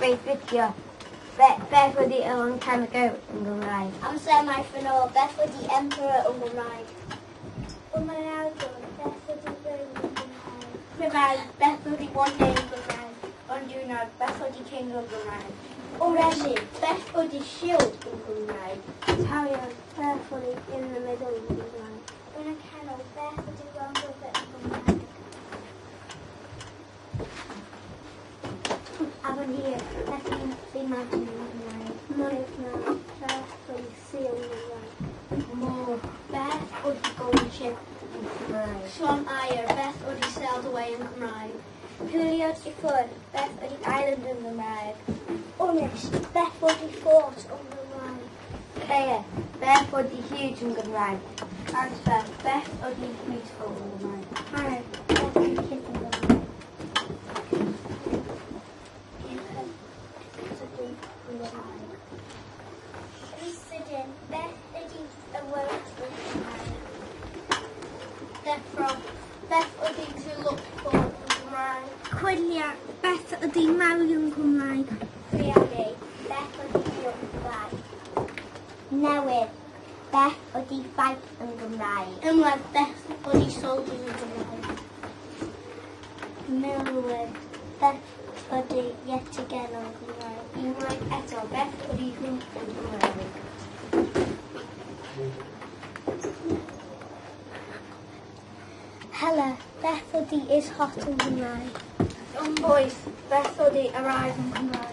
Gobeithio, beth ydi a long time ago yn Gymraeg? Amser maith yn ôl, beth ydi emperor yn Gymraeg? Ymerawdwr, beth ydi brenin yn Gymraeg? Rhyfel, beth ydi one day yn Gymraeg? Un diwrnod, beth ydi king yn Gymraeg? Orenni, beth ydi shield yn Gymraeg? Talion, beth ydi in the middle yn Gymraeg? Yn y canol, beth ydi round over yn Gymraeg? Afon Hir, beth ydi mountain yn Gymraeg? Mynydd Mawr, beth ydi seal yn Gymraeg? Môr, beth ydi golden ship yn Gymraeg? Llon Aur, beth ydi sailed away yn Cymraeg? Hwylio i ffwrdd, beth ydi island yn Gymraeg? Ynys, beth ydi fort yn Gymraeg? Caeau, beth ydi huge yn Gymraeg? Anferth, beth ydi beautiful yn Gymraeg? Hanner, beth ydi kit yn Gymraeg? Yn sydyn, beth ydi y word yn Gymraeg? Deffro, beth ydi to look for yn Gymraeg? Chwilio, beth ydi marw yn Gymraeg? Rhiannu, beth ydi yn Gymraeg? Newydd, beth ydi fight yn Gymraeg? Ymladd, beth ydi soldiers yn Gymraeg? Milwyr, beth ydi yet again yn Gymraeg? Unwaith eto, beth ydi hwn yn Gymraeg? Hela, beth ydi is hot yn Gymraeg? Unboeth, beth ydi arrive yn Cymraeg?